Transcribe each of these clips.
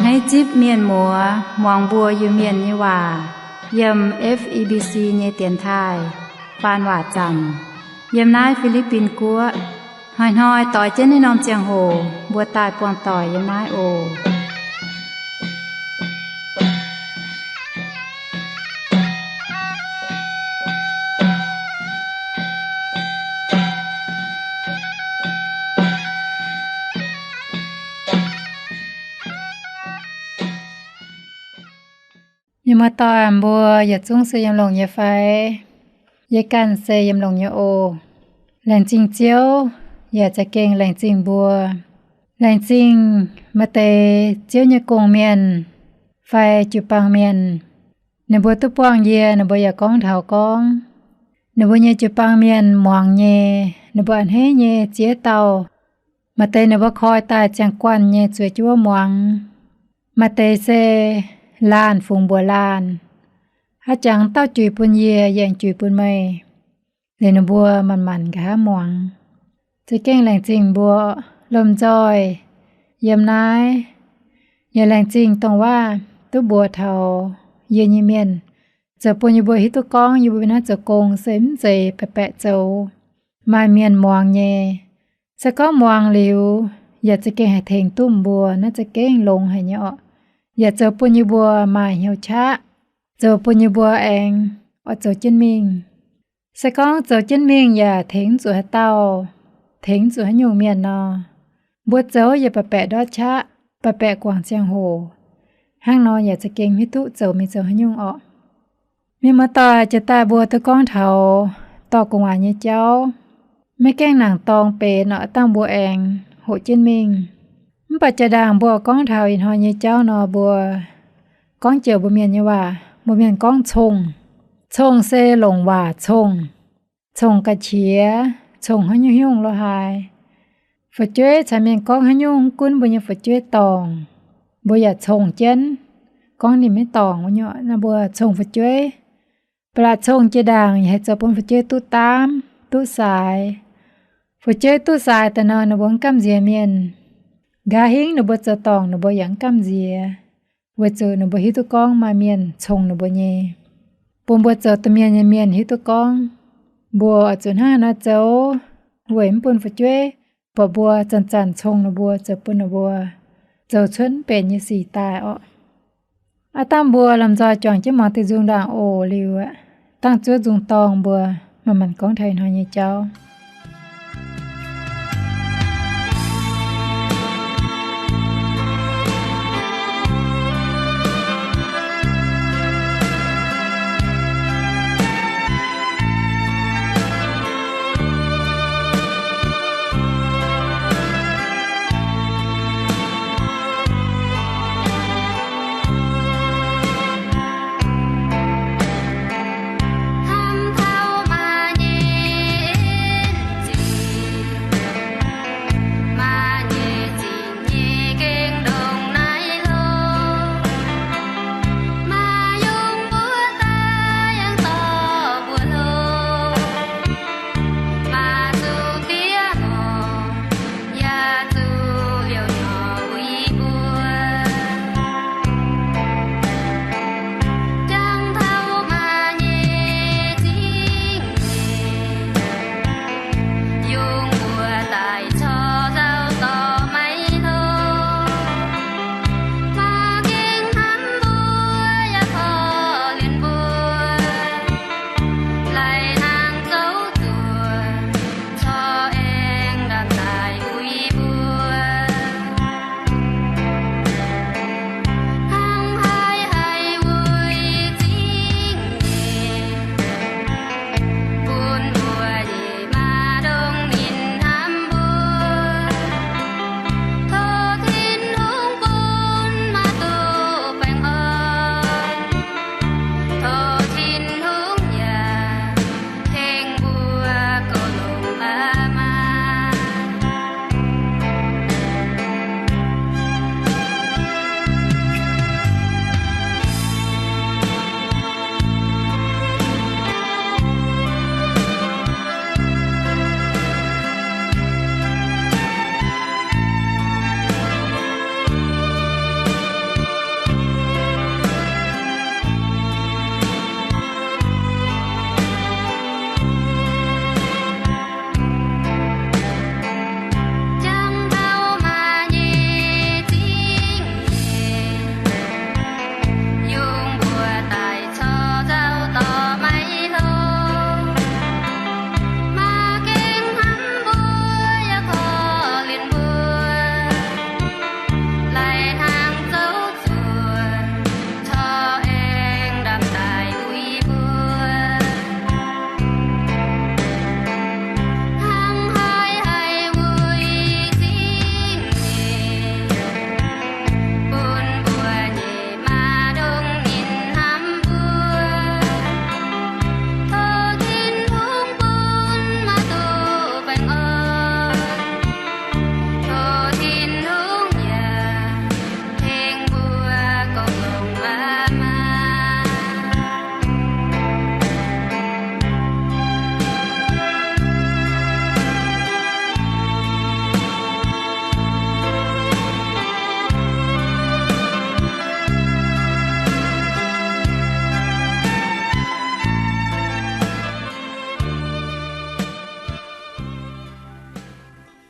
Naaiv zipv mienh muoz muangx mbuo Iu-Mienh nyei waac yiem F E B C nyei dienx taaih faan waac zanc yiem naaiv Fi^li^bin Guoqv. Hnoi-hnoi doix jienv naaiv norm ziangh hoc mbuo daaih buangh doic yiem naaiv oc. Mienh muoz-doic mbuo yietc zungv se yiem longx nyei fai? Yie ganh se yiem longx nyei oc. Laengz zingh Ziouv, yaac za'gengh laengz zingh mbuo. Laengz zingh maaih deix Ziouv nyei gong-mienh fai jiu-baang mienh. Ninh mbuo duqv buangh yie, ninh mbuo yaac gorngv taux gorngv ninh mbuo nyei jiu-baang mienh muangx nyei, ninh mbuo a'hneiv nyei ziex dauh. Maaih deix ninh mbuo koi daaih ziangh guanh nyei zueiz jienv wuov muangx. Maaih deix se laanh fungx mbuoqc laanh. Aav jangx dauh juix bun yie, yie aengx juix bun meih. Liuz ninh mbuo manc-manc nqa'haav muangx. Za'gengh laengz zingh mbuo lomh nzoih yiem naaiv. Yaac laengz zingh dongh waac duqv mbuox taux yie nyei mienh, zoux bun yie mbuo hiuv duqv gorngv yie mbuo naaiv zoux gong se mv zeiz baeqc baeqc zoux, maaih mienh muangx nyei. Se gorngv muangx liuz, yaac za'gengh haih tengx duqv mbuo, naaiv za'gengh longx haic nyei orqc. Yaac zoux bun yie mbuo maaih hnyouv qaqv, zoux bun yie mbuo aengx oix zoux jienv mingh. Se gorngv zoux jienv mingh yaac tengx mv zuqc haaix dauh, tengx mv zuqc haaix nyungc mienh nor, mbuo zoux yaac baeqc baeqc ndortv qaqv, baeqc baeqc guangc ziangh hoc. Hnangv nor yaac za'gengh hiuv duqv zoux mingh zoux haaix nyungc orqc. Mienh muoz-doic, jiex daaih mbuo duqv gorngv taux dorh gu'nguaaic nyei jauv. Maiv gaengh nangc dorngx benx orqc, dangh mbuo aengx hoqc jienv mingh. Mv baac jaa-ndaangc mbuo gorngv taux ih hnoi nyei jauv nor, mbuo gorngv joux mbuo mienh nyei waac, mbuo mienh gorngv cong. Cong se longc waac cong, cong ga'qiex, cong haaix nyungc haaix nyungc lo haaix. Fu'jueiv caux mienh gorngv haaix nyungc, mv gunv mbuo nyei fu'jueiv dorngc, mbuo yaac cong jienv. Gorngv ninh maiv dorngc wuov nyungc nor, mbuo cong fu'jueiv. Ba'laqc cong jiex ndaangc yaac haih zoux bun fu'jueiv duqv daamv, duqv saaix. Fu'jueiv duqv saaix daaih nor, ninh mbuo mv gamh nziex mienh. Nqa'haav hingv ninh mbuo zoux dorngc, ninh mbuo yaac mv gamh nziex, weic zuqc ninh mbuo hiuv duqv gorngv maaih mienh cong ninh mbuo nyei. Bun mbuo zoux domh mienh nyei mienh hiuv duqv gorngv mbuo oix zuqc hnangv haaix nor zoux weic mv bun fu'jueiv buatc mbuo zanc-zanc cong ninh mbuo, zoux bun ninh mbuo zoux cuotv mv benx nyei sic daaih orqc. Aav dangh mbuo lomh nzoih juangc jienv muangx diuh nzung ndaangc oc. Liuz aeqv, dangh zuov nzung dorngh mbuo manc-manc gorngv taux ih hnoi nyei jauv.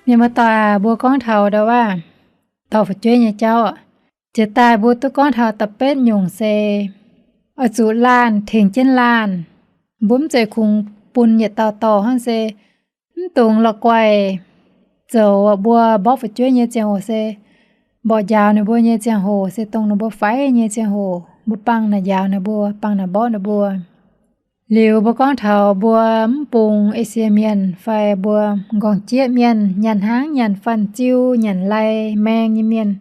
Mienh muoz-doic, mbuo gorngv taux ndau wuov dorh fu'jueiv nyei jauv, jiex daaih mbuo duqv gorngv taux da'betv nyungc se oix zuqc laanh tengx jienv laanh. Mbuo mv zeiz kungx bun yietc dauh dorh hnangv, se mv dungx la'guaih zoux mbuo mborqv fu'jueiv nyei ziangh hoc se mborqv njaaux ninh mbuo nyei ziangh hoc se dongh ninh mbuo faix nyei ziangh hoc mbuo bangc naaic njaaux ninh mbuo, bangc naaic mborqv ninh mbuo. Liuz mbuo gorngv taux mbuo mv bung Esie Mienh fai mbuo m'nqorngv jieqv mienh, nyanc hnaangx, nyanc fanh-ziu, nyanc lai maeng nyei mienh,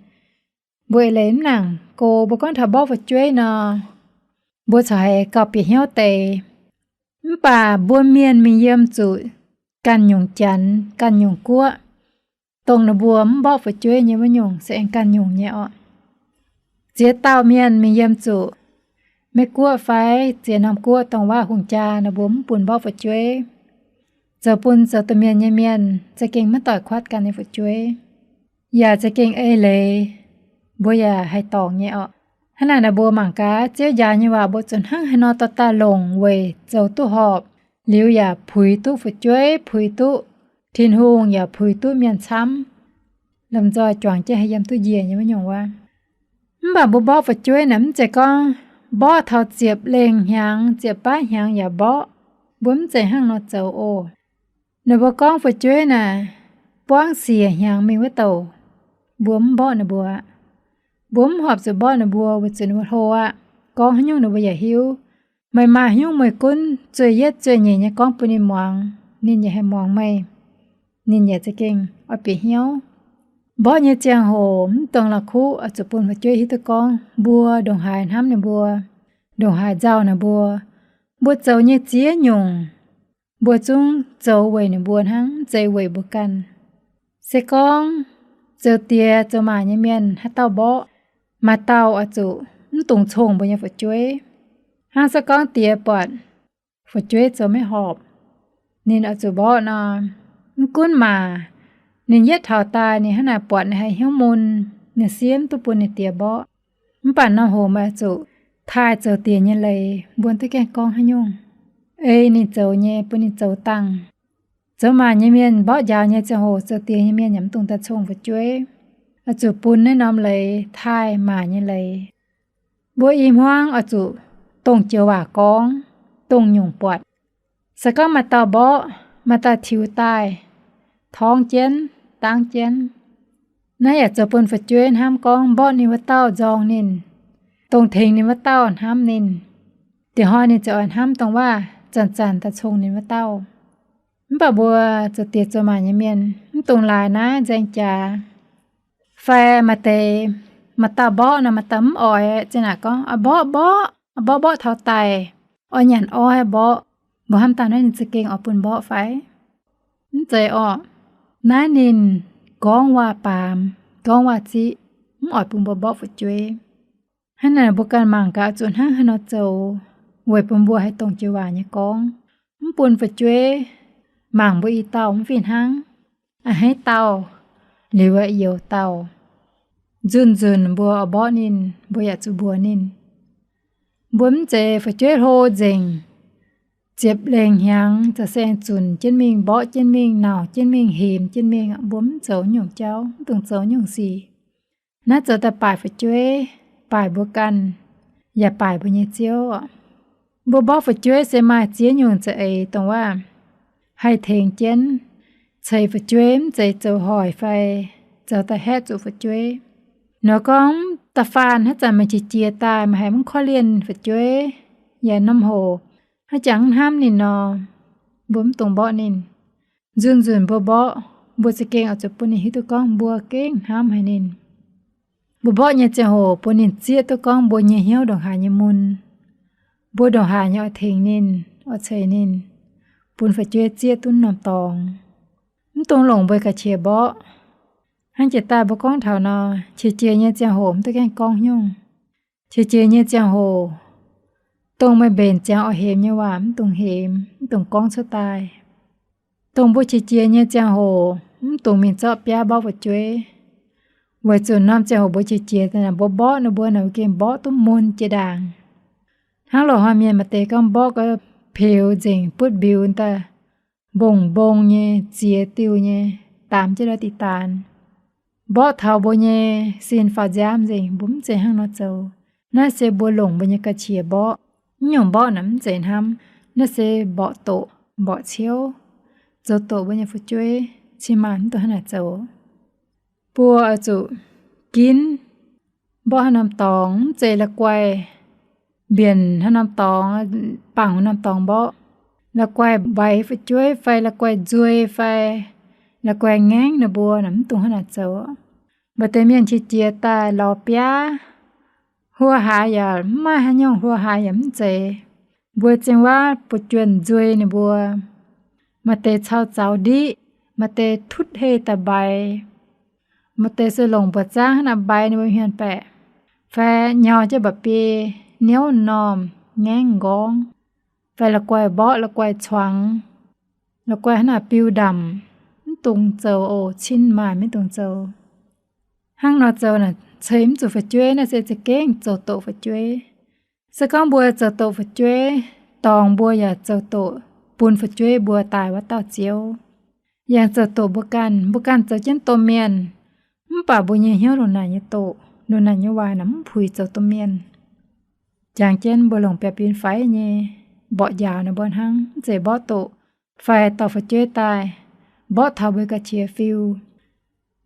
mbuo eix leiz mv nangc go. Mbuo gorngv taux mborqv fu'jueiv nor, mbuo corc haiz gauh bieqc hnyouv deix. Mv baac mbuo mienh mingh yiem zuqc ganh nyungc janx, ganh nyungc guoqv, dongh ninh mbuo mv mborqv fu'jueiv nyei wuov nyungc se aengx ganh nyungc nyei orqc. Ziex dauh mienh mingh yiem zuqc Meiv Guoqv fai ziex norm guoqv, dongh waac hungh jaa ninh mbuo mv bun mborqv fu'jueiv, zoux bun zoux domh mienh nyei mienh za'gengh maiv doic kuatv ganh nyei fu'jueiv, yaac za'gengh eix leiz mbuo yaac haih dorngc nyei orqc. Hnangv naaic, mbuo mangc gaax Ziouv njaaux nyei waac mbuo zuqc hnangv haaix nor dorh daaih longc weic zoux duqv horpc, liuz yaac puix duqv fu'jueiv, puix duqv Tin-Hungh, yaac puix duqv mienh camv, lomh nzoih juangc jienv haih yiem duqv njiec nyei wuov nyungc wuov. Mv baac mbuo mborqv fu'jueiv naaic mv zeiz gorngv mborqv taux ziepc lengh hnyangx, ziepc baav hnyangx yaac mborqv. Mbuo mv zeiz hnangv nor zoux oc. Ninh mbuo gorngv fu'jueiv naaic buangv siec hnyangx mingh wuov douc, mbuo mv mborqv ninh mbuo aqv. Mbuo mv horpc zuqc mborqv ninh mbuo weic zuqc ninh mbuo hlo aqv. Gorngv haaix nyungc ninh mbuo yaac hiuv. Meih maaih haaix nyungc meih gunv zueih yietv zueih nyeic nyei gorngv bun ninh muangx, ninh yaac haih muangx meih. Ninh yaac za'gengh oix bieqc hnyouv. Mborqv nyei ziangh hoc mv dungx la'kuqv, oix zuqc bun fu'jueiv hiuv duqv gorngv mbuo ndongc haaix hnamv ninh mbuo, ndongc haaix nzauh ninh mbuo. Mbuo zoux nyei ziex nyungc, mbuo zungv zoux weic ninh mbuo hnangv, mv zeiz weic mbuo ganh. Se gorngv zoux diex zoux maac nyei mienh haaix dauh mborqv, maaih dauh oix zuqc mv dungx cong mbuo nyei fu'jueiv. Hnangv se gorngv diex buatc fu'jueiv zoux maiv horpc, ninh oix zuqc mborqv nor, mv gunv maac, ninh yietv taux daaih ninh hnangv naaic buatc ninh haih hnyouv mun, ninh siev mv duqv bun ninh diex mborqv. Mv baac norm hoc meih oix zuqc taaih zoux diex nyei leiz, mbuo duqv gaengh gorngv haaix nyungc. Ei ninh zoux nyei bun ninh zoux dangh. Zoux maac nyei mienh mborqv njaaux nyei ziangh hoc zoux diex nyei mienh yaac mv dungx daaih cong fu'jueiv. Oix zuqc bun naaiv norm leiz taaih maac nyei leiz. Mbuo i hmuangv oix zuqc dongh joux waac gorngv, dongh nyungc buatc. Se gorngv maaih dauh mborqv, maaih dauh tiux daaih, torngv jienv, dangv jienv, naaiv yaac zoux bun fu'jueiv hnamv gorngv mborqv ninh wuov dauh nzorng ninh, dongh tengx ninh wuov dauh hnamv ninh. Diex hnoi ninh ziouc oix hnamv dongh waac zanc-zanc daaih cong ninh wuov dauh. Mv baac mbuo zoux diex zoux maac nyei mienh mv dungx laaix naaiv nzaeng jaax. Fai maaih deix, maaih dauh mborqv nor, maaih dauh mv oix, zinh naaic gorngv, Aa, mborqv, mborqv, mborqv, mborqv taux daic, oix nyanc orv haih mborqv. Mbuo hnamv daaih naaiv ninh za'gengh oix bun mborqv fai? Mv zeiz orqc. Naaiv ninh gorngv waac-baamz, gorngv waac-ziqv, mv oix bun mbuo mborqv fu'jueiv. Hnangv naaic mbuo ganh mangc gaax zuqc hnangv haaix nor zoux, weic bun mbuo haih dongh joux waac nyei gorngv, mv bun fu'jueiv mangc mbuo i dauh mv fih hnangv, a'hneiv dauh, liuz youz dauh. Nzunc-nzunc mbuo oix mborqv ninh, mbuo yaac zuqc mbuox ninh. Mbuo mv zeiz fu'jueiv hlo nzengc, ziepc lengh hnyangx za'gengh zunc jienv mingh, mborqv jienv mingh, nauc jienv mingh, hemx jienv mingh. Mbuo mv zoux nyungc jauv, mv dungx zoux nyungc sic. Naaiv zoux daaih baaic fu'jueiv, baaic mbuo ganh, yaac baaic mbuo nyei Ziouv. Mbuo mborqv fu'jueiv se maaih ziex nyungc za'eix dongh waac haih tengx jienv, ceix fu'jueiv, mv zeiz zoux hoic fai zoux daaih haeqv zuqc fu'jueiv. Nor gorngv da'faanh haaix zanc meih qiex jiez daaih, meih haiz mv korv-lienh fu'jueiv, yaac norm hoc haaix jangx mv hnamv ninh nor, mbuo mv dungx mborqv ninh. Nzunc-nzunc mbuo mborqv, mbuo za'gengh oix zuqc bun ninh hiuv duqv gorngv mbuo gengh hnamv haic ninh. Mbuo mborqv nyei ziangh hoc bun ninh zieqv duqv gorngv mbuo nyei hnyouv ndongc haaix nyei mun, mbuo ndongc haaix nyei oix tengx ninh, oix ceix ninh, bun fu'jueiv zieqv duqv norm dorngx. Mv dungx longc mbuo ga'qiex mborqv. Hnangv jiex daaih mbuo gorngv taux nor, qiex jiez nyei ziangh hoc mv duqv gaengh gorngv nyungc. Qiex jiez nyei ziangh hoc, dongh meih mbenc ziangx oix hemx nyei waac mv dungx hemx, mv dungx gorngv cuotv daaih. Dongh mbuo qiex jiez nyei ziangh hoc mv dungx mingh zorqv biaav mborqv fu'jueiv, weic zuqc norm ziangh hoc mbuo qiex jiez daaih naaic, mbuo mborqv ninh mbuo naaic, mbuo gengh mborqv duqv mun jiex ndaangc. Hnangv loz-hnoi mienh maaih deix gorngv mborqv gau, peux nzengc, butv mbiuz daaih, mbong-mbong nyei, ziex diuh nyei. daamx jienv lorz diqc daanx. Mborqv taux mbuo nyei sin faaux nziaamv nzengc, mbuo mv zeiz hnangv nor zoux. Naaiv se mbuo longc mbuo nyei ga'qiex mborqv. Mv nyungc mborqv naaic mv zeiz hnamv. Naaiv se mborqv doqc, mborqv ciouv, zoux doqc mbuo nyei fu'jueiv cin-maanc mv dungx hnangv naaic zoux. Mbuo oix zuqc ginv mborqv haaix norm dorngx, mv zeiz la'guaih mbienc haaix norm dorngx, bangc haaix norm dorngx mborqv. La'guaih mbaix fu'jueiv fai la'guaih nzuei fai la'guaih ngaengv ninh mbuo naaic mv dungx hnangv naaic zoux. Maaih deix mienh qiex jiez daaih lorz biaav, hluo haaix yaac mv maaih haaix nyungc, hluo haaix yaac mv zeiz. Mbuo ziangh waav buoz-juonh nzuei ninh mbuo. Maaih deix cau zaux ndiqv, maaih deix tutv hei daaih mbaix, maaih deix se longc buoz-zaangv hnangv naaic mbaix ninh mbuo hmien baeqc, fai nyau jienv mba'biei niouv m'normh ngaengv m'nqorngv, fai la'guaih mborqv, la'guaih cuangx, la'guaih hnangv naaic biu ndamc, mv dungx zoux oc, cin-maanc maiv dungx zoux. Hnangv nor zoux naaic ceix mv zuqc fu'jueiv, naaiv se za'gengh zoux doqc fu'jueiv. Se gorngv mbuo zoux doqc fu'jueiv, dorngx mbuo yaac zoux doqc bun fu'jueiv mbuo daaih wuov dauh Ziouv. Yangh zoux doqc mbuo ganh, mbuo ganh zoux jienv domh mienh, mv baac mbuo nyei hnyouv lungh naaic nyei doqc, lungh naaic nyei waaic naaic mv puix zoux domh mienh. Jangx jienv mbuo longc biaav-bin faix nyei mborqv njaaux ninh mbuo hnangv, mv zeiz mborqv doqc fai dorh fu'jueiv daaih mborqv taux mbuo ga'qiex fiu.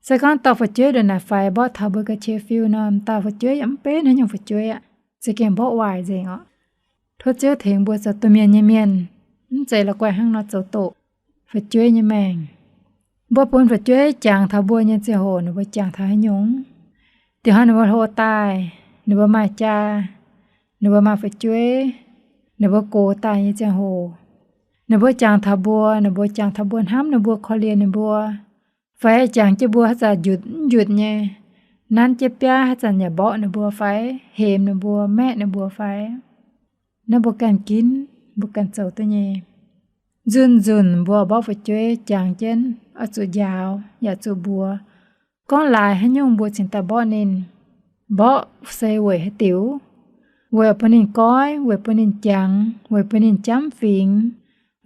Se gorngv dorh fu'jueiv ndongc naaic faix mborqv taux mbuo ga'qiex fiu nor, m'dauh fu'jueiv yaac mv benx haaix nyungc fu'jueiv aqv, za'gengh mborqv waaic nzengc orqc. Tov Ziouv tengx mbuo zoux domh mienh nyei mienh, mv zeiz la'guaih hnangv nor zoux doqc fu'jueiv nyei maengc. Mbuo bun fu'jueiv jangx taux mbuo nyei ziangh hoc, ninh mbuo jangx taux haaix nyungc? Dinh hnoi ninh mbuo hlo daaih, ninh mbuo maaih jaa, ninh mbuo maaih fu'jueiv, ninh mbuo gox daaih nyei ziangh hoc, ninh mbuo jangx taux mbuo, ninh mbuo jangx taux mbuo hnamv ninh mbuo, korv-lienh ninh mbuo, fai jangx jienv mbuo haaix zanc njutc mv njutc nyei, nanv jienv biaav haaix zanc yaac mborqv ninh mbuo fai hemx ninh mbuo, maeqv ninh mbuo fai? Naaiv mbuo ganh ginv, mbuo ganh zoux duqv nyei. Nzunc-nzunc mbuo mborqv fu'jueiv jangx jienv oix zuqc njaaux yaac zuqc mbuox gorngv laaix haaix nyungc mbuo cingx daaih mborqv ninh. Mborqv se weic haaix diuc? Weic bun ninh goiv, weic bun ninh jangx, weic bun ninh jamv fingx,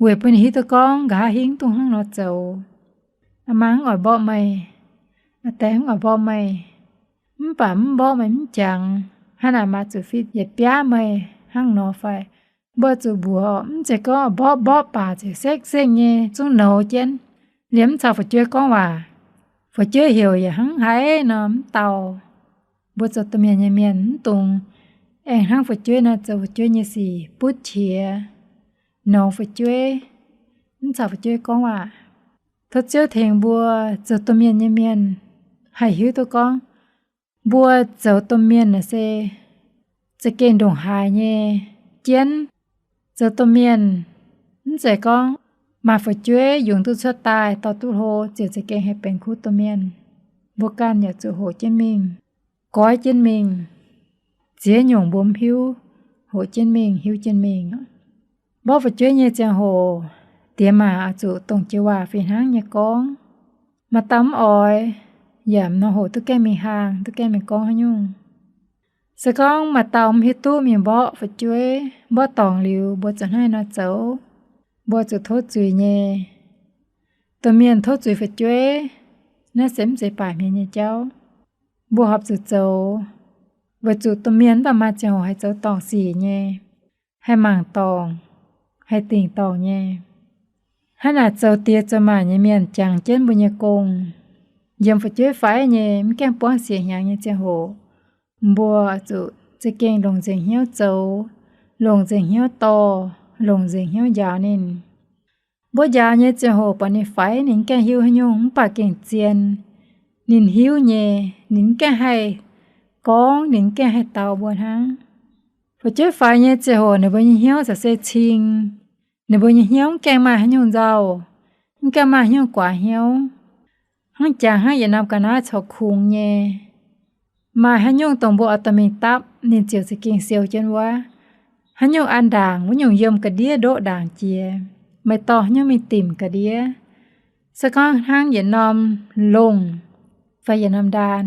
weic bun ninh hiuv duqv gorngv nqa'haav hingv dungx hnangv nor zoux. Aa maa mv oix mborqv meih, aa die mv oix mborqv meih, mv baac mv mborqv meih mv jangx, hnangv naaic maa zuqc fitv yietc biaav meih hnangv nor fai? Mbuo zuqc mbuox, mv zeiz gorngv mborqv mborqv baac ziouc sekv-sekv nyei zungv nouz jienv, liemh mv caux fu'jueiv gorngv waac. Fu'jueiv heuc yaac hnangv haaix nor mv dau. Mbuo zoux domh mienh nyei mienh mv dungx aengx hnangv fu'jueiv nor zoux fu'jueiv nyei sic, butv qiex, nouz fu'jueiv, mv caux fu'jueiv gorngv waac. Tov Ziouv tengx mbuo zoux domh mienh nyei mienh haih hiuv duqv gorngv mbuo zoux domh mienh naaic se za'gengh ndongc haaix nyei jienv. Zoux domh mienh mv zeiz gorngv maaih fu'jueiv yungz duqv cuotv daaih dorh duqv hlo ziouc za'gengh haih benx kuv domh mienh. Mbuo ganh yaac zuqc hoqc jienv mingh, goiv jienv mingh. Ziex nyungc mbuo mv hiuv, hoqc jienv mingh, hiuv jienv mingh. Mborqv fu'jueiv nyei ziangh hoc, diex maac oix zuqc dongh jiex waac fih hnangv nyei gorngv. Maaih dauh mv oix, yaac mv nor hoqc duqv gaengh mingh haangh, duqv gaengh mingh gorngv haaix nyungc. Se gorngv maaih dauh mv hiuv duqv mingh mborqv fu'jueiv, mborqv dorngc liuz mbuo zuqc hnangv nor zoux, mbuo zuqc tov zuiz nyei. Domh mienh tov zuiz fu'jueiv, naaiv se mv zeiz baamh mienh nyei jauv. Mbuo horpc zuqc zoux, weic zuqc domh mienh mv baac maaih ziangh hoc haih zoux dorngc sic nyei, haih mangc dorngc, haih dingc dorngc nyei. Hnangv naaic zoux diex zoux maac nyei mienh jangx jienv mbuo nyei gong, yiem fu'jueiv faix nyei mv gaengh buangv siec hnyangx nyei ziangh hoc, mbuo zuqc za'gengh longc nzengc hnyouv zoux, longc nzengc hnyouv dorh, longc nzengc hnyouv njaaux ninh. Mbuo njaaux nyei ziangh hoc buatc ninh faix, ninh mv gaengh hiuv haaix nyungc mv baac gengh zien. Ninh hiuv nyei, ninh mv gaengh haih gorngv, ninh mv gaengh haih dau mbuo hnangv. Fu'jueiv faix nyei ziangh hoc ninh mbuo nyei hnyouv za'gengh se cing. Ninh mbuo nyei hnyouv mv gaengh maaih haaix nyungc nzauh, mv gaengh maaih haaix nyungc guaax hnyouv. Hnangv jangx hnangv yietc norm ga'naaiv corc kungx nyei. Maaih haaix nyungc dongh mbuo oix dorh mingh dapv, ninh ziouc za'gengh siou jienv wuov. Haaix nyungc an ndaangc, wuov nyungc yiem ga'ndiev ndoqv ndaangc jiex. Meih dorh haaix nyungc mingh dimc ga'ndiev? Se gorngv hnangv yietc norm longh fai yietc norm ndaan,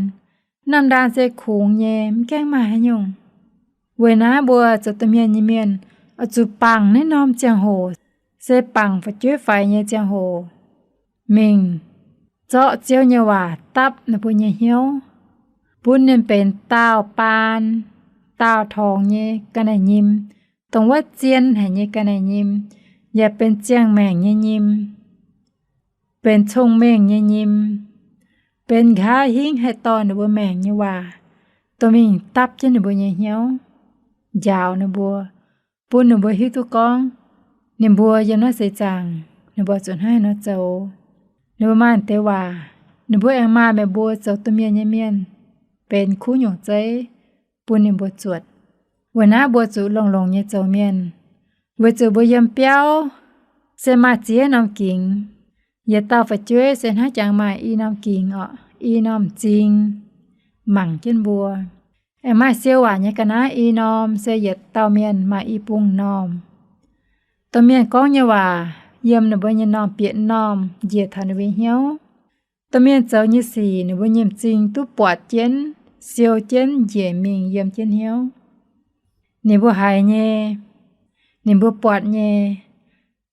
norm ndaan se kungx nyei, mv gaengh maaih haaix nyungc. Weic naaiv mbuo zoux domh mienh nyei mienh oix zuqc bangc naaiv norm ziangh hoc, se bangc fu'jueiv faix nyei ziangh hoc mingh. zorqv Ziouv nyei waac dapv ninh mbuo nyei hnyouv, bun ninh benx daauh baan, daauh torngx nyei ga'naaiv nyim, dongh wuov zien haic nyei ga'naaiv nyim, yaac benx ziangh maengc nyei nyim, benx cong-mengh nyei nyim, benx nqa'haav hingv haih dorh ninh mbuo maengc nyei waac, dorh mingh dapv jienv ninh mbuo nyei hnyouv, njaaux ninh mbuo, bun ninh mbuo hiuv duqv gorngv ninh mbuo yiem naaiv seix zaangc ninh mbuo zuqc hnangv haaix nor zoux. Ninh mbuo maaih deix waac, ninh mbuo aengx maaih meih mbuo zoux domh mienh nyei mienh benx kuv nyungc zeiv bun ninh mbuo zuotc. Weic naaiv mbuo zuqc longx-longx nyei zoux mienh, weic zuqc mbuo yiem biauv se maaih ziex norm gingx. Yietc dauh fu'jueiv se hnangv jangx maaih i norm gingx orqc, i norm m'zing mangc jienv mbuo. Aengx maaih siou waac nyei ga'naaiv i norm, se yietc dauh mienh maaih i bung m'normh. Domh mienh gorngv nyei waac yiem ninh mbuo nyei m'normh bieqc m'normh njiec taux ninh mbuo hnyouv. Domh mienh zoux nyei sic ninh mbuo nyei m'zing duqv buatc jienv, siou jienv, njiec mingh yiem jienv hnyouv. Ninh mbuo haiz nyei, ninh mbuo buatc nyei,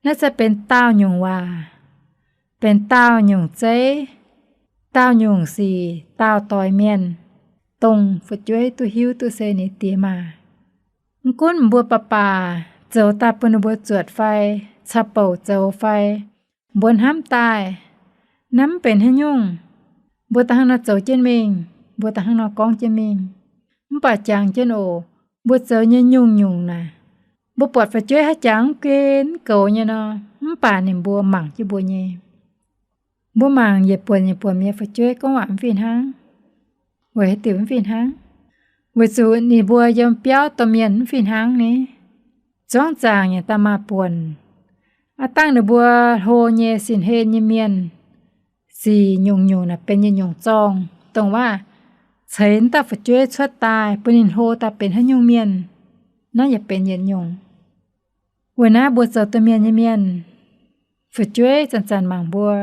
naaiv se benx daauh nyungc waac, benx daauh nyungc zeiv, daauh nyungc sic, daauh doix mienh, dongh fu'jueiv duqv hiuv duqv se ninh diex maac. Mv gunv mbuo baac baac zoux daaih bun ninh mbuo zuotc fai caux bouc zoux fai, mbuo hnamv daaih, naaiv mv benx haaix nyungc. Mbuo da'hnangv nor zoux jienv mingh, mbuo da'hnangv nor gorngv jienv mingh, mv baac jangx jienv oc, mbuo zoux nyei nyungc-nyungc naaic, mbuo buatc fu'jueiv haaix jangx mv gen mv goux nyei nor, mv baac ninh mbuo mangc jienv mbuo nyei. Mbuo mangc yietc buonc yietc buonc nyei fu'jueiv gorngv waac mv fih hnangv. Weic haaix diuc mv fih hnangv? Weic zuqc ninh mbuo yiem biauv domh mienh mv fih hnangv ni. Zuangx zaangc yaac daaih maaih buonc. Aav dangh ninh mbuo hlo nyei sin-hlen nyei mienh, sic nyungc-nyungc naaic benx yietc nyungc zorngh, dongh waac ceix dauh fu'jueiv cuotv daaih bun ninh hlo daaih benx haaix nyungc mienh, naaiv yaac benx yietc nyungc. Weic naaiv mbuo zoux domh mienh nyei mienh, fu'jueiv zanc-zanc mangc mbuo,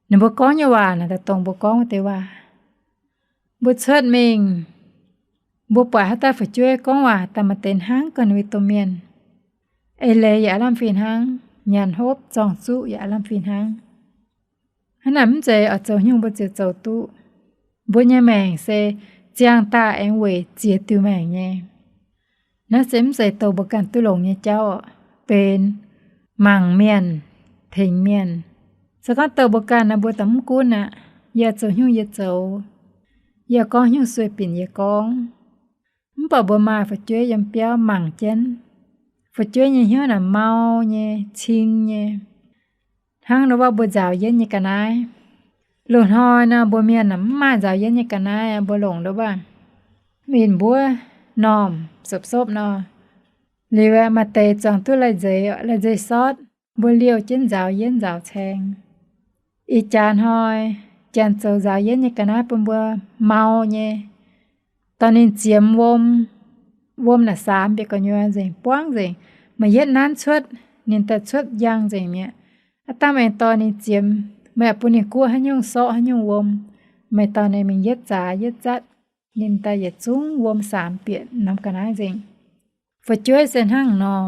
ninh mbuo gorngv nyei waac naaic daaih dongh mbuo gorngv wuov deix waac. Mbuo cuotv mingh, mbuo buatc haaix dauh fu'jueiv gorngv waac daaih maaih deix hnangv ganh wuov domh mienh, eix leiz yaac aav lamh fih hnangv, nyanc hopv zorng-zuqv yaac aav lamh fih hnangv. Hnangv naaic mv zeiz oix zoux nyungc mbuo ziouc zoux duqv. Mbuo nyei maengc se ziangh daaih aengx weic ziex diuh maengc nyei. Naaiv se mv zeiz douh mbuo ganh duqv longx nyei jauv, benx mangc mienh, tengx mienh. Se gorngv douh mbuo ganh nor, mbuo daaih mv gunv aqv. Yie zoux nyungc yie zoux, yie gorngv nyungc sueih binc yie gorngv. Mv baac mbuo maaih fu'jueiv yiem biauv mangc jienv. Fu'jueiv nyei hnyouv naaic mau nyei, cing nyei. Hnangv nor wuov mbuo nzaaux yienv nyei ga'naaiv. Loz-hnoi nor mbuo mienh naaic mv maaih nzaaux yienv nyei ga'naaiv, mbuo longc nduov baac mingh mbuov normh sopv-sopv nor, liuz aeqv, maaih deix zuangx duqv lai-nzeic, lai-nzeic sortv, mbuo liouh jienv nzaaux yienv nzaaux caeng. Ih jaax hnoi janx zoux nzaaux yienv nyei ga'naaiv bun mbuo mau nyei. Dorh ninh ziemx wuom, wuom naaic saam bieqc gu'nyuoz nzengc, buangv nzengc. Maaih yietv nanv cuotv, ninh daaih cuotv njang nzengc mi'aqv. Aav dangh meih dorh ninh ziemx, meih yaac bun ninh guoqv haaix nyungc, sorqv haaix nyungc wuom, meih dorh ninh mingh yietv zaax yietv zatv, ninh daaih yietc zungv wuom saam bieqc norm ga'naaiv nzengc. Fu'jueiv se hnangv nor.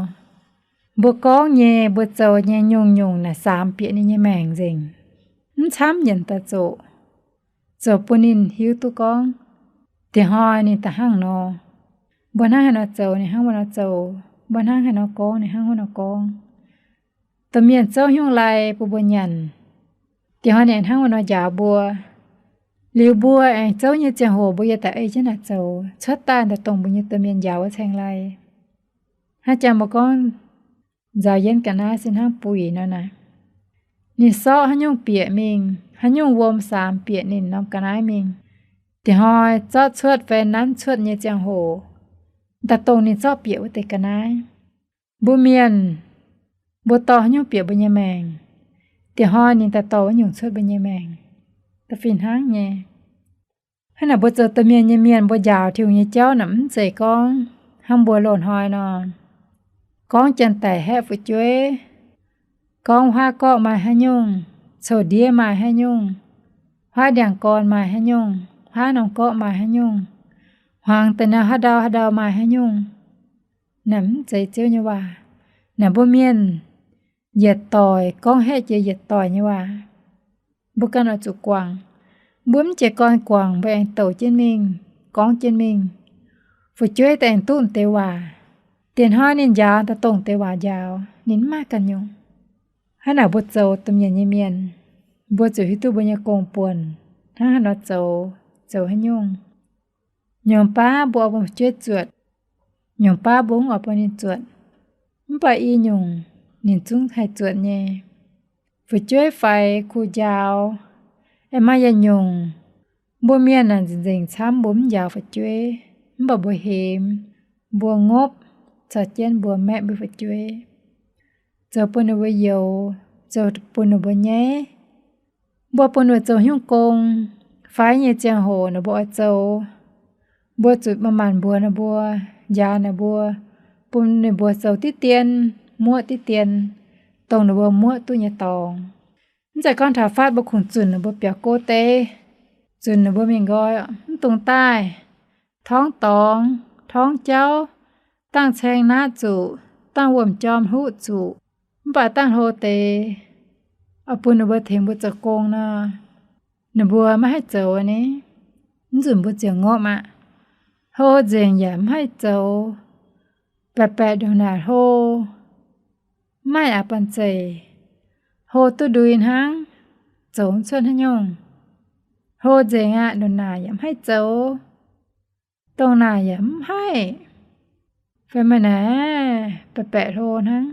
Mbuo gorngv nyei, mbuo zoux nyei nyungc-nyungc naaic saam bieqc ninh nyei maengc nzengc. Mv camv nyienc daaih zoqc, zoux bun ninh hiuv duqv gorngv, diex hnoi ninh daaih hnangv nor. Mbuo hnangv haaix nor zoux, ninh hnangv wuov nor zoux. Mbuo hnangv haaix nor gorngv, ninh hnangv wuov nor gorngv. Domh mienh zouv haaix nyungc lai bun mbuo nyanc, diex hnoi ninh hnangv wuov nor njaaux mbuo. Liuz mbuo aengx zouv nyei ziangh hoc mbuo yaac daaih ei jienv naaic zoux, cuotv daaih daaih dongh mbuo nyei domh mienh njaaux wuov caeng lai. Hnangv jangx mbuo gorngv nzaaux yienv ga'naaiv se hnangv buic nor naaic. Ninh sorqv haaix nyungc bieqc mingh, haaix nyungc wuom saam bieqc ninh norm ga'naaiv mingh, diex hnoi zorqv cuotv fai nanv cuotv nyei ziangh hoc, daaih dongh ninh zorqv bieqc wuov deix ga'naaiv. Mbuo mienh, mbuo dorh haaix nyungc bieqc mbuo nyei maengc, diex hnoi ninh daaih dorh wuov nyungc cuotv mbuo nyei maengc. Da'fih hnangv nyei. Hnangv naaic mbuo zoux domh mienh nyei mienh, mbuo njaaux Tin-Hungh nyei jauv naaic mv zeiz gorngv hnangv mbuo loz-hnoi nor, gorngv janx-daic haeqv fu'jueiv, gorngv huaav gorqv maaih haaix nyungc, coux ndiev maaih haaix nyungc, huaav ndiangx-gorn maaih haaix nyungc, huaav norm gorqv maaih haaix nyungc, hmuangx da'naaiv haaix ndau haaix ndau maaih haaix nyungc. Naaic mv zeiz Ziouv nyei waac. Naaic mbuo mienh yietc doic gorngv haeqv jiex yietc doic nyei waac. mbuo ganh oix zuqc guangc. Mbuo mv jiez gorn guangc, mbuo aengx douc jienv mingh, gorngv jienv mingh, fu'jueiv daaih aengx duqv deix waac. Diex hnoi ninh njaaux daaih dongh deix waac njaaux, ninh mv maaih ganh nyungc. Hnangv naaic mbuo zoux domh mienh nyei mienh, mbuo zuqc hiuv duqv mbuo nyei gong-buonc hnangv haaix nor zoux, zoux haaix nyungc. Nyungc baav mbuo oix bun fu'jueiv zuotc, nyungc baav mbuo mv oix bun ninh zuotc. Mv baac i nyungc ninh zungv haih zuotc nyei. Fu'jueiv faix kuh njaaux, aengx maaih yietc nyungc, mbuo mienh naaic nzengc camv mbuo mv njaaux fu'jueiv, mv baac mbuo hemx, mbuo ngopv, caux jienv mbuo maeqv mbuo fu'jueiv, zoux bun ninh mbuo youx, zoux bun ninh mbuo nyaiv. Mbuo bun ninh mbuo zoux haaix nyungc gong, fai nyei ziangh hoc ninh mbuo oix zoux, mbuo zuqc manc-manc mbuox ninh mbuo, njaaux ninh mbuo, bun ninh mbuo zoux diqv dien, muoqv diqv dien, dongh ninh mbuo muoqv duqv nyei dorngx. Mv zeiz gorngv taux fatv mbuo kungx zunc ninh mbuo biaux go deix, zunc ninh mbuo mingh nqoi, mv dungx daaih, torngv dorngx, torngv jauv, dangh caeng naqv zuqc, dangh wuom-jorm hluqv zuqc, mv baac dangh hlo deix, oix bun ninh mbuo tengx mbuo zoux gong nor, ninh mbuo maiv haih zoux ni. Mv nzunc mbuo ziouc ngopv aqv. Hlo nzengc yaac mv haih zoux, baeqc baeqc ndongc naaic hlo, mv maaih aqc banh zeic, hlo duqv ndui hnangv, zoux mv cuotv haaix nyungc. Hlo nzengc aqv, ndongc naaic yaac mv haih zoux, dongh naaic yaac mv haih, fai maaih naaic baeqc baeqc hlo hnangv,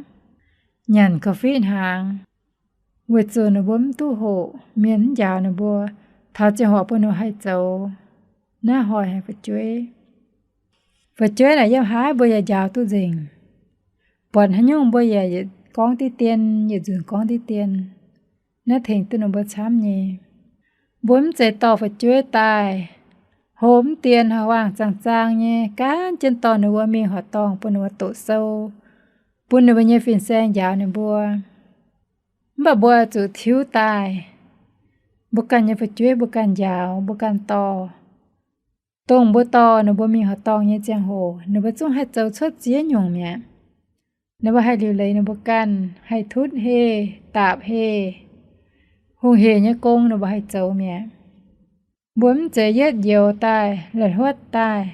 nyanc korv-fiqv hnaangx, weic zuqc ninh mbuo mv duqv hoqc, mienh mv njaaux ninh mbuo, taux ziangh hoc bun ninh mbuo haih zoux, naaiv hnoi haic fu'jueiv. Fu'jueiv naaic yiem haaix mbuo yaac njaaux duqv nzengc. Buatc haaix nyungc mbuo yaac yietc gorngv diqv dien, yietc nzunc gorngv diqv dien. Naaiv tengx duqv ninh mbuo camv nyei. Mbuo mv zeiz dorh fu'jueiv daaih, hlo mv dien, haaix waangh zaang zaang nyei, gaanv jienv dorh ninh mbuo mingh horqc dorngh bun ninh mbuo doqc sou, bun ninh mbuo nyei fin-saeng njaaux ninh mbuo. Mv baac mbuo zuqc tiuv daaih, mbuo ganh nyei fu'jueiv mbuo ganh njaaux, mbuo ganh dorh. Dongh mbuo dorh ninh mbuo mingh horqc dorngh nyei ziangh hoc, ninh mbuo zungv haih zoux cuotv ziex nyungc mi'aqv. Ninh mbuo haih liuc leiz ninh mbuo ganh, haih tutv heh, daapc heh, hungh hec nyei gong ninh mbuo haih zoux mi'aqv. Mbuo mv zeiz yietv njoux daaih, la'hluotv daaih,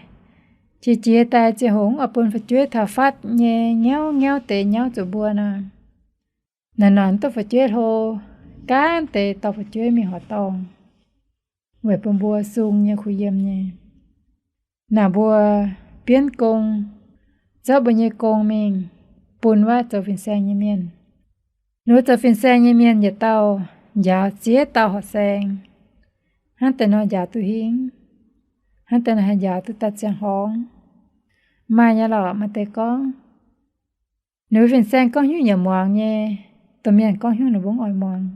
jiex jiex daaih ziangh hoc oix bun fu'jueiv taux fatv nyei nyauv nyauv deix nyauv zuqc mbuo nor. Naaic nor duqv fu'jueiv hlo, gaanv deix dorh fu'jueiv mingh horqc dorngh, weic bun mbuo sung nyei kuh yiem nyei. Naaic mbuo bienv gong, zorqv mbuo nyei gong mingh bun wuov zoux fin-saeng nyei mienh. Ninh mbuo zoux fin-saeng nyei mienh yietc dauh njaaux ziex dauh horqc saeng. Hnangv deix nor njaaux duqv hingv, hnangv deix nor haih njaaux duqv daaih ziangh horngh. Maaih nyei lorqc, maaih deix gorngv ninh mbuo fin-saeng gorngv hnyouv yaac muangx nyei, domh mienh gorngv hnyouv ninh mbuo mv oix muangx.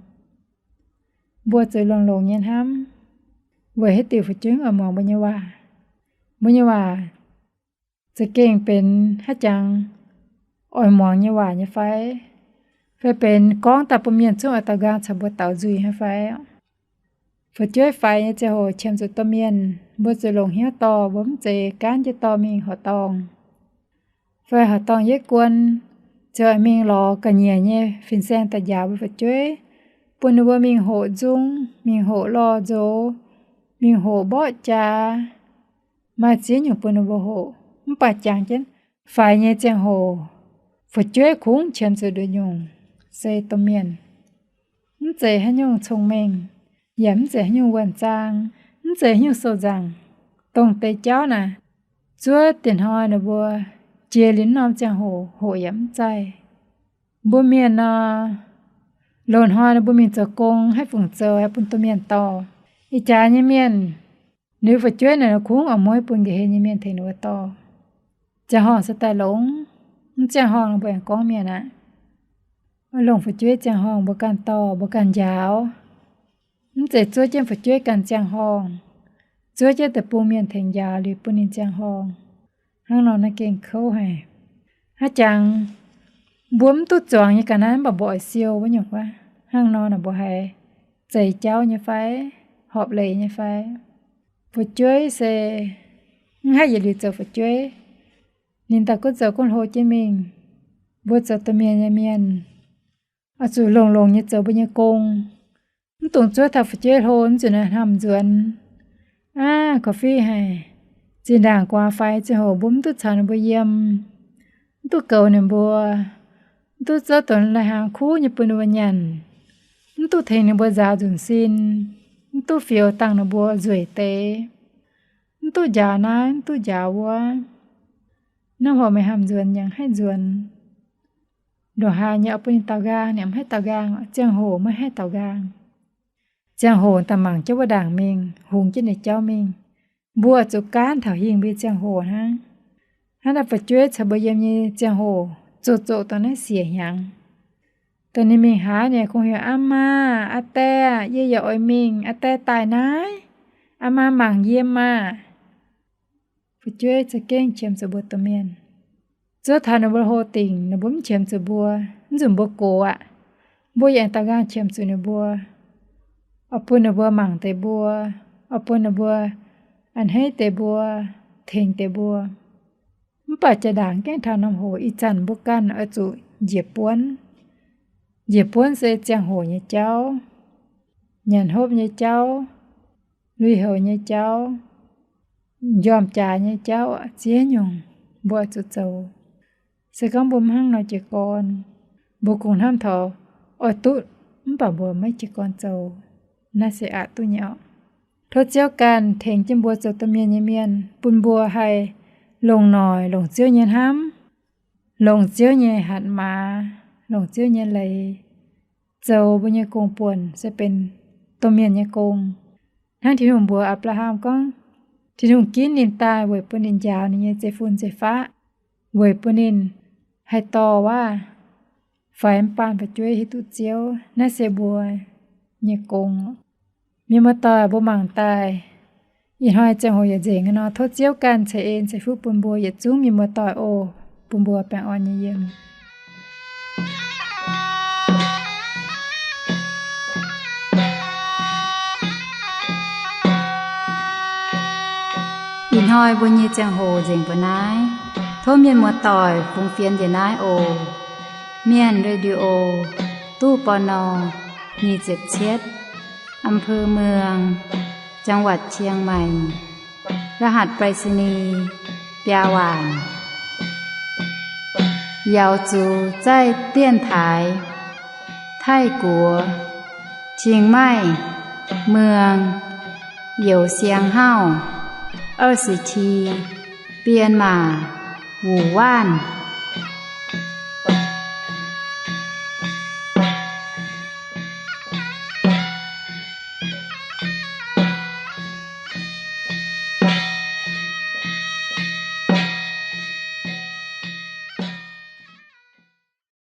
Mbuo zuqc longx-longx nyei hnamv, weic haaix diuc fu'jueiv mv oix muangx mbuo nyei waac? Mbuo nyei waac za'gengh benx haaix jangx oix muangx nyei waac nyei fai? Fai benx gorngv daaih bun mienh zungv oix daux nqaang caux mbuo daux nzuih nyei fai? Fu'jueiv faix nyei ziangh hoc qiemx zuqc domh mienh, mbuo zuqc longc hnyouv dorh, mbuo mv zeiz gaanv jienv dorh mingh horqc dorngh. Fai horqc dorngh yietv guon, ziouc mingh lorz ga'nyiec nyei fin-saeng daaih njaaux mbuo fu'jueiv, bun ninh mbuo mingh hoqc nzung, mingh hoqc lorh nzox, mingh hoqc mborqv jaax, maaih ziex nyungc bun ninh mbuo hoqc. Mv baac jangx jienv faix nyei ziangh hoc, fu'jueiv kungx qiemx zuqc nduqc nyungc, se domh mienh. Mv zeiz haaix nyungc cong-mengh, yaac mv zeiz haaix nyungc wuonh zaang, mv zeiz haaix nyungc sou-nzaangc. Dongh deix jauv naaic, zuov diex hnoi ninh mbuo jiex liuz norm ziangh hoc hoqc yaac mv zaih. Mbuo mienh nor, loz-hnoi ninh mbuo mingh zoux gong, haaix fungc zoux haih bun domh mienh dorh. Ih jaax nyei mienh, ninh fu'jueiv naaic kungx oix mueiz bun nqa'haav nyei mienh tengx ninh mbuo dorh. Ziangh horngh se daaih longx, mv ziangh horngh ninh mbuo aengx gorngv mienh aqv. Longc fu'jueiv ziangh horngh mbuo ganh dorh, mbuo ganh njaaux. Mv zeiz zuov jienv fu'jueiv ganh ziangh horngh, zuov jienv deic-bung mienh tengx njaaux liuz bun ninh ziangh horngh. Hnangv nor naaiv gengh kouv haic. Haaix jangx mbuo mv duqv zuangx nyei ga'naaiv mv baac mbuo oix siou wuov nyungc wuov, hnangv nor naaic mbuo haiz zeix jauv nyei fai, horpc leiz nyei fai? Fu'jueiv se mv haih yietc liuz zoux fu'jueiv. Ninh daaih gunv zoux gunv hlo jienv mingh. Mbuo zoux domh mienh nyei mienh oix zuqc longx-longx nyei zoux mbuo nyei gong, Mv dungx zuov taux fu'jueiv hlo, mv zuqc naaiv hnamv nzuonx. Aav, korv-fiqv haic. Zinh ndaangc guaax faix ziangh hoc mbuo mv duqv caux ninh mbuo yiem, mv duqv goux ninh mbuo, mv duqv zorqv dongh lai-hnaangx kuv nyei bun ninh mbuo nyanc, mv duqv tengx ninh mbuo nzaaux nzunc sin, mv duqv fioux dangh ninh mbuo nzueic deix, mv duqv njaaux naaiv, mv duqv njaaux wuov. Hnangv hoc meih hnamv nzuonx yaac mv haih nzuonx. Ndongc haaix nyei oix bun ninh daaux nqaang, ninh mv haih daaux nqaang. Ziangh hoc maiv haih daaux nqaang. Ziangh hoc daaih mangc jienv wuov ndaangc mingh, hungx jienv ninh jauv mingh. Mbuo zuqc gaanv taux hingh mbuo nyei ziangh hoc hnangv. Hnangv naaiv fu'jueiv caux mbuo yiem nyei ziangh hoc, zoqc zoqc dongh naaiv siec hnyangx. Dongh ninh mingh haaix, ninh kungx heuc, Aa maa, aa die, yie yaac oix mingh. Aa die daaih naaiv. Aa maa mangc yie maah! Fu'jueiv za'gengh qiemx zuqc mbuo domh mienh. Zuov taux ninh mbuo hlo dingc, ninh mbuo mv qiemx zuqc mbuo, mv nzunc mbuo gox aqv, mbuo yaac daaux nqaang qiemx zuqc ninh mbuo. Oix bun ninh mbuo mangc deix mbuo, oix bun ninh mbuo a'hneiv deix mbuo, tengx deix mbuo. Mv baac jaa-ndaangc gaengh taux norm hoc, ih zanc mbuo ganh oix zuqc njiec buonv. Njiec buonv se ziangh hoc nyei jauv, nyanc hopv nyei jauv, lui-houx nyei jauv, njormh jaax nyei jauv, ziex nyungc mbuo oix zuqc zoux. Se gorngv mbuo mv hnangv nor jiez gorn, mbuo kungx hnamv taux oix duqv, mv baac mbuo maiv jiez gorn zoux. Naaiv se aqc duqv nyei orqc. Tov Ziouv ganh tengx jienv mbuo zoux domh mienh nyei mienh, bun mbuo haih longc noic, longc Ziouv nyei hnamv, longc Ziouv nyei hatc maaz, longc Ziouv nyei leiz, zoux mbuo nyei gong-buonc se benx domh mienh nyei gong. Hnangv Tin-Hungh mbuox Apc^laa^ham gorngv, Tin-Hungh ginv ninh daaih weic bun ninh njaaux ninh nyei zeiv-fun zeiv-faqv, weic bun ninh haih dorh waav faix mv baan fu'jueiv hiuv duqv Ziouv. Naaiv se mbuo nyei gong. Mienh muoz-doic, mbuo mangc daaih, ih hnoi ziangh hoc yaac nzengc nor, tov Ziouv ganh ceix en ceix fuqv bun mbuo yietc zungv mienh muoz-doic oc, bun mbuo baengh orn nyei yiem. Ih hnoi mbuo nyei ziangh hoc nzengc mbuo naaiv. Tov mienh muoz-doic fungx fienx njiec naaiv oc. Mienh Radio, ตู้ ปณ. nyic ziepc cietv, อำเภอเมือง จังหวัดเชียงใหม่ รหัสไปรษณีย์ biaa waanc. 瑶族在电台 Taiv-Guoqv, Chiang Mai, Muang, Youz Siang Hauv, 二十七, Bienh Maac, Wuc Waanv.